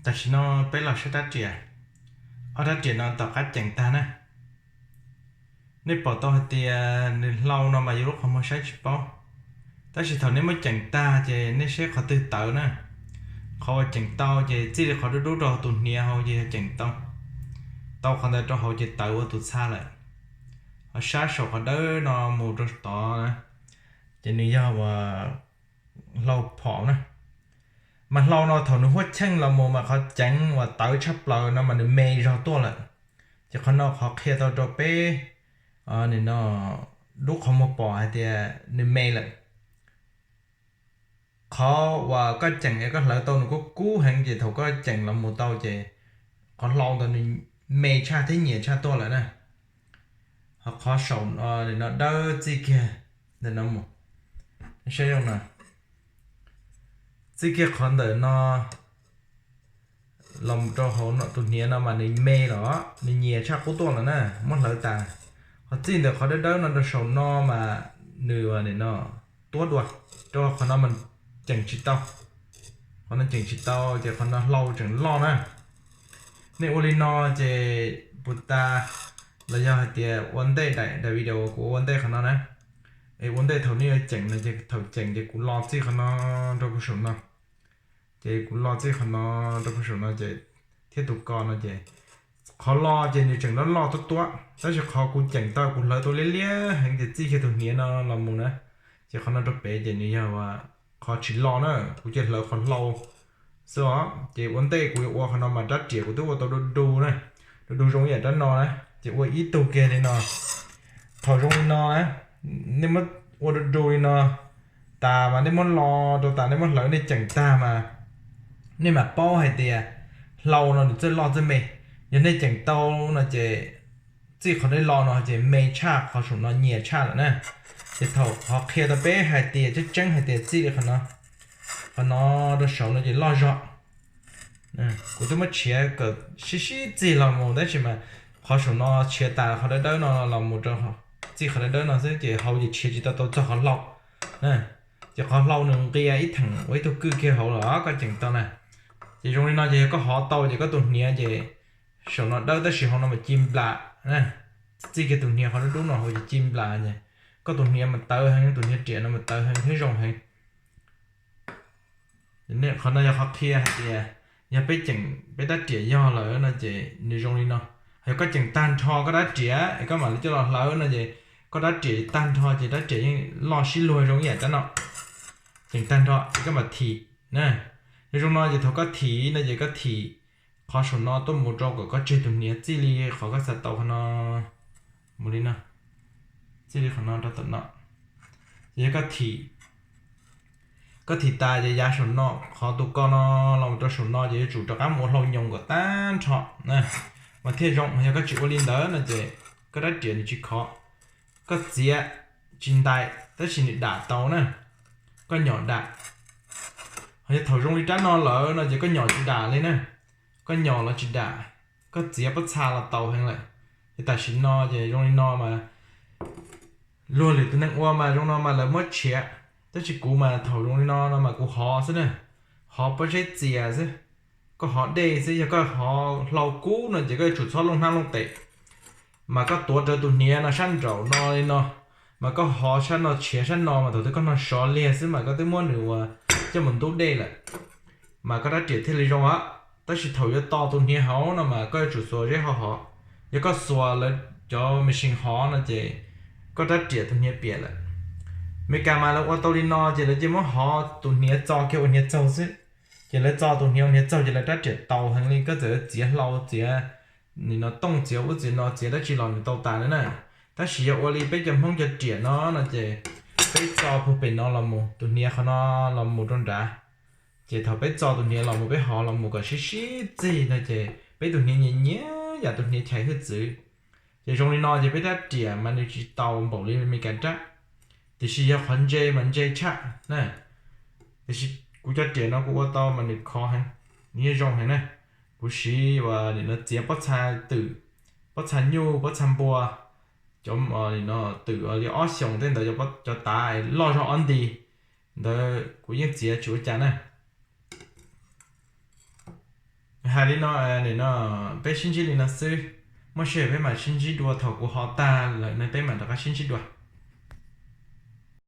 Tam sim no peb los saib rab riam, ob rab riam no tom qab ceem tag na. Nej pom tau hais tias nws hlau no mas yus lub qhov muag saib tsis paub, tab sis thaum nej muab ceem tag ces nej saib qhov twg tawv na. Qhov uas ceem tau ces txij li qhov dub dub rau tus hniav hauv ces yog ceem tau, tau qhov ntawd rau hauv ces tawv ua tus txha lawm. Ho sab saum qhov dawb no mus rau tod na, ces nws yog uas hlau phom na. Mas hlau no thaum nws huab cheej los mus mas qhov ceev uas tawv tshaj plaws no mas nws me zog tuaj lawm. Ces qhov no qhov qhia tau rau peb, nim no lub qhov muag pom hais tias nws me lawm. Qhov uas koj ceem es koj hlawv tau nws kub kub heev ces thaum koj ceem los mus tau ces qhov hlau ntawd nws me tshaj thiab nyias tshaj tuaj lawm na. Ho qhov saum no dawb txij kiag ntawm no mus, saib zoo no, txij kiag qhov ntawm no los mus rau hauv no tus hniav no mas nws me los nws nyias tshaj qub tuaj lawm na, muab hlawv tas. Ho txij ntawm qhov dawb dawb no rau saum no mas nws nim no tuab dua, rau qhov no mas ceem tsis tau. Qhov no ceem tsis tau ces qhov no hlau tseem loj na. Nej ua li no ces puas tas, los yog hais tias ua ntej daim, daim video kuv ua ua ntej qhov no na, es ua ntej thaum nej yuav ceem no ces thaum ceem ces kuv lo txij qhov no rau puag saum no, ces kuv lo txij qhov no rau puag saum no ces, thiab tus ko no ces, qhov lo ces nws tseem loj loj tuab tuab, tab sis qhov kuv ceem tau kuv hlawv tau liab liab heev ces txij kiag tus hniav no los mus na, ces qhov no rau pem ces nws yog qhov tsis lo na, kuv cia hlawv qhov hlau xwb os. Ces ua ntej kuv yuav ua qhov no mas rab riam kuv twb ua tau du du na, du du zoo ib yam rab no na, ces ua ib tug kiag li no. Thaum zoo li no na, nej muab ua du du li no tas mas nej muab lo rau tas, nej muab hlawv nej ceem tag mas nej mam paub hais tias hlau no nws txawj loj txawj me. Yog nej ceem tau no ces txij qhov nej lo no ces me tshaj qhov saum no nyias tshaj lawm na. Ces thaum qhov qhia tau peb hais tias tseeb tseeb hais tias txij li qhov no, qhov no rau saud no ces loj zog. Kuv twb muab tshiav kom sib sib txig los mus tab sis mas qhov saum no tshiav tas qhov dawb dawb no los mus rau txij qhov dawb dawb no xwb ces hauv ces tshiav tsis tau tau txog qhov hlau. Ces qhov hlau nws nqia ib theem ua ib tug kwj kiag hauv los koj ceem tau na. Ces zoo li no ces yog koj hov tau ces koj tus hniav ces saum no dawb tab sis hauv no mas ci nplas. Txij kiag tus hniav qhov dub dub no hauv ces ci nplas ces koj tus hniav mas tawv heev, tus hniav riam no mas tawv heev thiab zoo heev. Qhov no yog qhov qhia hais tias yog peb ceem peb rab riam yog lawm no ces nws zoo li no. Yog koj ceem tag nrho koj rab riam es koj mam li coj los hlawv no ces koj rab riam tag nrho ces rab riam yeej loj sib luag zoo ib yam rab no. Ceem tag nrho ces koj mam thim na. Yog zoo no ces thaum koj thim no ces koj thim qhov saum no tuaj mus rau kom koj tseg tus hniav txij li qhov koj xav tau qhov no mus li no, txij li qhov no rau tom no. Ces yog koj thim, koj thim tas ces yav saum no qhov tus ko no los mus rau saum no ces yuav tsum rov qab mus ua hlau nyoos kom tag nrho na, mas thiaj zoo. Yog koj tsis ua li ntawd no ces koj rab riam nws tsis khov. Koj txiav tsis ntais tab sis nws dam tau na, koj nyom dam. Ho yog thaum zoo li rab no lawm no ces koj nyom tsis dam li na, koj nyom los tsis dam, koj txiav pob txha los tau heev lawm. Ces tam sim no ces zoo li no mas luag lwm tus neeg ua mas zoo no mas lawv muab tshiav, tab sis kuv mas thaum zoo li no no mas kuv hov xwb na, hov pob zeb txias xwb, koj hov dej xwb. Yog koj hov hlau kub no ces koj yuav tsum txhob looj hnab looj tes, mas koj tuav rawv tus hniav no sab nraum no li no, mas koj hov sab no tshiav sab no mas thaum twg koj no sov liag xwb mas koj twb muab nws ua coj mus ntub dej lawm, mas koj rab riam thiaj li zoo os. Tab sis thaum yuav to tus hniav hauv no mas koj yuav tsum xuas zeb hov hov. Yog koj xuas lawv cov machine hov no ces koj rab riam tus hniav piam lawm. Meskas mas lawv ua tau li no ces lawv cia muab hov tus hniav txo kiag ua hniav txaug xwb. Ces lawv txo tus hniav ua hniav txaug ces lawv rab riam tau heev li, koj txawm txiav hlau txiav nim no tooj txiav ub txiav no txiav dab tsi los nws tau tas li na. Tab sis yog ua li peb cov Hmoob cov riam no no ces peb txo puag pem no los mus, tus hniav qhov no los mus rau nrad. Ces thaum peb txo tus hniav los mus peb hov los mus kom sib sib txig no ces peb tus hniav nyias nyias yam tus hniav chais hwj txwv. Ces zoo li no ces peb rab riam mas nws tsis tau npaum li Meskas rab, tiam sis yog qhov ntse mas ntse tshaj na. Tiam sis kuv cov riam no kuv ua tau mas nws khov heev, nws yeej zoo heev na. Kuv siv uas nim no txiav pob txha twm, pob txha nyuj, pob txha npua, cov nim no twm li ob xyoos tej ntawd cov tav loj zog ob nti ntawd kuv yeej txiav tsis ua cas na. Hais li no, nim no peb sib ntsib li no xwb, muaj sij hawm peb mam sib ntsib dua, thaum kuv hov tag lawm ne peb mam rov qab sib ntsib dua.